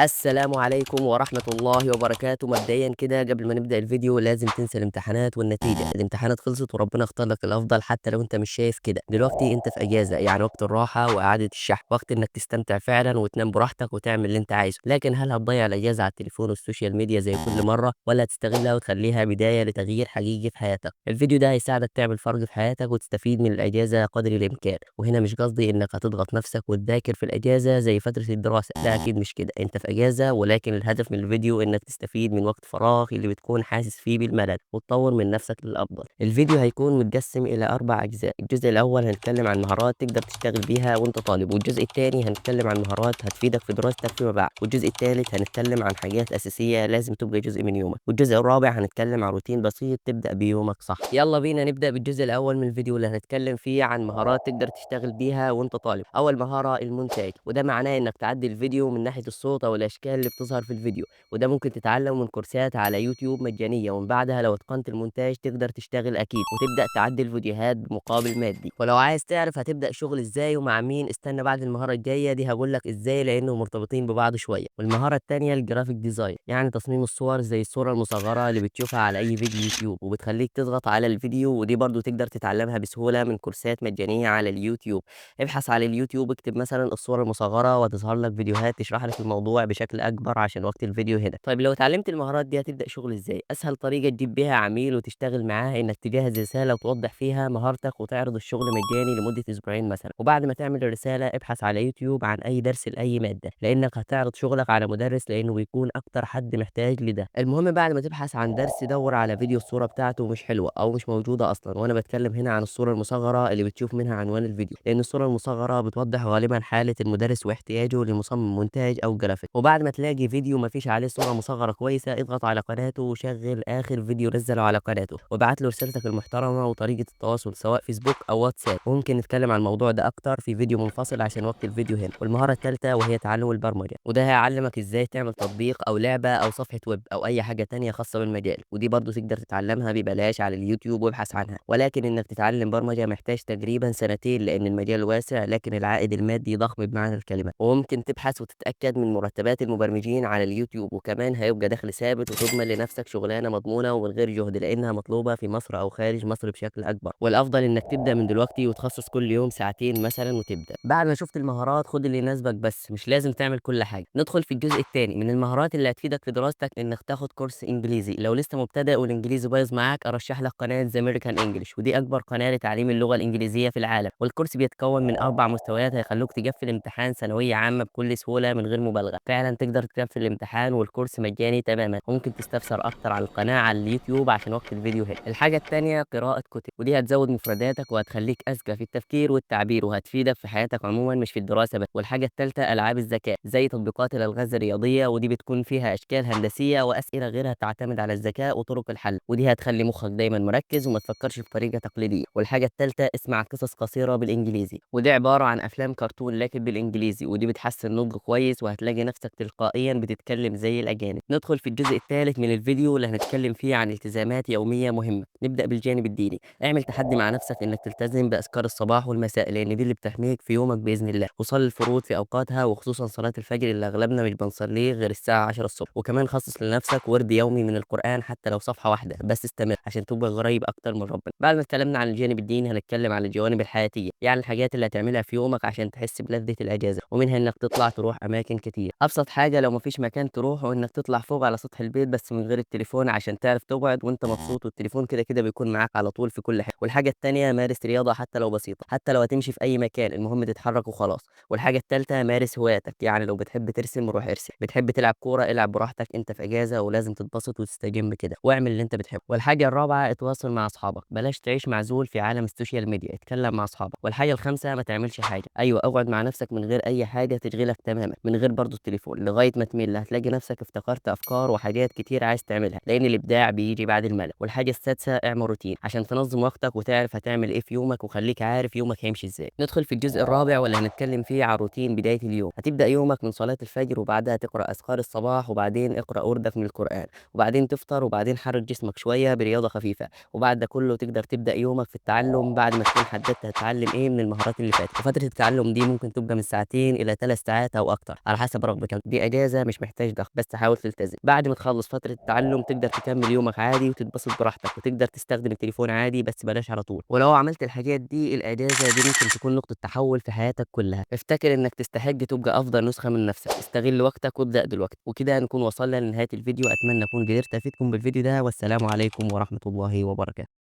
السلام عليكم ورحمة الله وبركاته. مبدئيا كده قبل ما نبدأ الفيديو لازم تنسى الامتحانات والنتيجة. الامتحانات خلصت وربنا اختار لك الأفضل حتى لو انت مش شايف كده. دلوقتي انت في اجازة، يعني وقت الراحة وإعادة الشحن، وقت انك تستمتع فعلا وتنام براحتك وتعمل اللي انت عايزه. لكن هل هتضيع الاجازة على التليفون وال social media زي كل مرة، ولا هتستغلها وتخليها بداية لتغيير حقيقي في حياتك؟ الفيديو ده هيساعدك تعمل فرق في حياتك وتستفيد من الاجازة قدر الامكان. وهنا مش قصدي انك هتضغط نفسك وتذاكر في الاجازة زي فترة الدراسة، لا اكيد مش كده، انت في اجازة، ولكن الهدف من الفيديو انك تستفيد من وقت فراغ اللي بتكون حاسس فيه بالملل وتطور من نفسك للافضل. الفيديو هيكون متقسم الى 4 اجزاء. الجزء الاول هنتكلم عن مهارات تقدر تشتغل بيها وانت طالب، والجزء الثاني هنتكلم عن مهارات هتفيدك في دراستك فيما بعد، والجزء الثالث هنتكلم عن حاجات اساسية لازم تبقى جزء من يومك، والجزء الرابع هنتكلم عن روتين بسيط تبدا بيومك صح. يلا بينا نبدا بالجزء الاول من الفيديو اللي هنتكلم فيه عن مهارات تقدر تشتغل بيها وانت طالب. اول مهارة المونتاج، وده معناه انك تعدل الفيديو من ناحية الصوت او الاشكال اللي بتظهر في الفيديو، وده ممكن تتعلم من كورسات على يوتيوب مجانية، ومن بعدها لو اتقنت المونتاج تقدر تشتغل اكيد وتبدا تعدل فيديوهات بمقابل مادي. ولو عايز تعرف هتبدا شغل ازاي ومع مين، استنى بعد المهارة الجاية دي هقول لك ازاي، لانه مرتبطين ببعض شوية. والمهاره الثانية ال graphic design، يعني تصميم الصور زي الصورة المصغرة اللي بتشوفها على اي فيديو يوتيوب وبتخليك تضغط على الفيديو، ودي برضو تقدر تتعلمها بسهولة من كورسات مجانية على اليوتيوب. ابحث على اليوتيوب، اكتب مثلا الصورة المصغرة وتظهر لك فيديوهات تشرح لك الموضوع بشكل اكبر عشان وقت الفيديو هنا. طيب لو اتعلمت المهارات دي هتبدا شغل ازاي؟ اسهل طريقه تجيب بيها عميل وتشتغل معاه انك تجهز رسالة وتوضح فيها مهارتك وتعرض الشغل مجاني لمدة اسبوعين مثلا. وبعد ما تعمل الرسالة ابحث على يوتيوب عن اي درس لاي مادة، لانك هتعرض شغلك على مدرس لانه بيكون اكتر حد محتاج لده. المهم بعد ما تبحث عن درس دور على فيديو الصورة بتاعته مش حلوة او مش موجودة اصلا، وانا بتكلم هنا عن الصورة المصغرة اللي بتشوف منها عنوان الفيديو، لان الصورة المصغرة بتوضح غالبا حاله المدرس واحتياجه لمصمم مونتاج او جرافيك. وبعد ما تلاقي فيديو مفيش عليه صوره مصغرة كويسة اضغط على قناته وشغل اخر فيديو نزله على قناته، وابعت له رسالتك المحترمة وطريقه التواصل سواء فيسبوك او واتساب. وممكن نتكلم عن الموضوع ده اكتر في فيديو منفصل عشان وقت الفيديو هنا. والمهاره الثالثة وهي تعلم البرمجة، وده هيعلمك ازاي تعمل تطبيق او لعبه او صفحة ويب او اي حاجة تانية خاصة بالمجال، ودي برضو تقدر تتعلمها ببلاش على اليوتيوب وابحث عنها. ولكن انك تتعلم برمجة محتاج تقريبا سنتين لان المجال واسع، لكن العائد المادي ضخم بمعنى الكلمة. وممكن تبحث وتتاكد من مرتبات المبرمجين على اليوتيوب، وكمان هيبقى دخل ثابت وتضمن لنفسك شغلانة مضمونه ومن غير جهد لانها مطلوبه في مصر او خارج مصر بشكل اكبر. والافضل انك تبدا من دلوقتي وتخصص كل يوم ساعتين مثلا وتبدا. بعد ما شفت المهارات خد اللي يناسبك بس، مش لازم تعمل كل حاجة. ندخل في الجزء الثاني من المهارات اللي هتفيدك في دراستك، انك تاخد كورس انجليزي. لو لسه مبتدئ والانجليزي بايظ معاك ارشح لك قناة The American English، ودي اكبر قناة لتعليم اللغة الانجليزية في العالم. والكورس بيتكون من 4 مستويات هيخلوك تقفل امتحان ثانوية عامة بكل سهولة من غير مبالغه. فعلا تقدر تقفل الامتحان والكورس مجاني تماما. وممكن تستفسر اكتر عن القناة على اليوتيوب عشان وقت الفيديو هنا. الحاجة الثانية قراءة كتب، ودي هتزود مفرداتك وهتخليك اذكى في التفكير والتعبير وهتفيدك في حياتك عموما مش في الدراسة بس. والحاجة الثالثة العاب الذكاء زي تطبيقات الالغاز الرياضية، ودي بتكون فيها اشكال هندسية واسئلة غيرها تعتمد على الذكاء وطرق الحل، ودي هتخلي مخك دايما مركز وما تفكرش بطريقة تقليدية. والحاجة الثالثة اسمع قصص قصيرة بالانجليزي، ودي عبارة عن افلام كرتون لكن بالانجليزي، ودي بتحسن نطق كويس وهتلاقي نفسك تلقائيا بتتكلم زي الاجانب. ندخل في الجزء الثالث من الفيديو اللي هنتكلم فيه عن التزامات يومية مهمة. نبدا بالجانب الديني. اعمل تحدي مع نفسك انك تلتزم باذكار الصباح والمساء، لان دي اللي بتحميك في يومك باذن الله. وصلي الفروض في اوقاتها، وخصوصا صلاة الفجر اللي اغلبنا مش بنصليه غير الساعة 10 الصبح. وكمان خصص لنفسك ورد يومي من القران حتى لو صفحة واحدة بس، استمر عشان تبقى قريب اكتر من ربنا. بعد ما اتكلمنا عن الجانب الديني هنتكلم عن الجوانب الحياتية، يعني الحاجات اللي هتعملها في يومك عشان تحس بلذة الاجازة، ومنها انك تطلع تروح اماكن كتير. ابسط حاجة لو مفيش مكان تروحه انك تطلع فوق على سطح البيت بس من غير التليفون عشان تعرف تقعد وانت مبسوط، والتليفون كده كده بيكون معاك على طول في كل حاجة. والحاجة الثانية مارس رياضة حتى لو بسيطة، حتى لو هتمشي في اي مكان المهم تتحرك وخلاص. والحاجة الثالثة مارس هواياتك، يعني لو بتحب ترسم روح ارسم، بتحب تلعب كورة العب براحتك، انت في اجازه ولازم تتبسط وتستجم كده، واعمل اللي انت بتحبه. والحاجة الرابعة اتواصل مع اصحابك، بلاش تعيش معزول في عالم ال social media، اتكلم مع اصحابك. والحاجة الخامسة ما تعملش حاجة، ايوه اقعد مع نفسك من غير اي حاجة تشغلك تماما، من غير برضو التليفون، لغاية ما تمل. هتلاقي نفسك افتكرت افكار وحاجات كتير عايز تعملها، لان الابداع بيجي بعد الملل. والحاجة السادسة اعمل روتين عشان تنظم وقتك وتعرف هتعمل ايه في يومك، وخليك عارف يومك هيمشي ازاي. ندخل في الجزء الرابع واللي هنتكلم فيه عن روتين بداية اليوم. هتبدا يومك من صلاة الفجر، وبعدها تقرا اذكار الصباح، وبعدين اقرا وردك من القران، وبعدين تفطر، وبعدين حرك جسمك شوية برياضة خفيفة، وبعد ده كله تقدر تبدا يومك في التعلم بعد ما تكون حددت هتتعلم ايه من المهارات اللي فاتت. وفترة التعلم دي ممكن تبقى من ساعتين إلى 3 ساعات أو أكتر على حسب رغبتك. مكان. دي أجازة مش محتاج ضغط، بس حاول تلتزم. بعد ما تخلص فترة التعلم تقدر تكمل يومك عادي وتتبسط براحتك، وتقدر تستخدم التليفون عادي بس بلاش على طول. ولو عملت الحاجات دي الأجازة دي ممكن تكون نقطة تحول في حياتك كلها. افتكر إنك تستحق تبقى أفضل نسخة من نفسك، استغل وقتك وابدأ دلوقتي. وكده نكون وصلنا لنهاية الفيديو، أتمنى أكون قدرت أفيدكم بالفيديو ده، والسلام عليكم ورحمة الله وبركاته.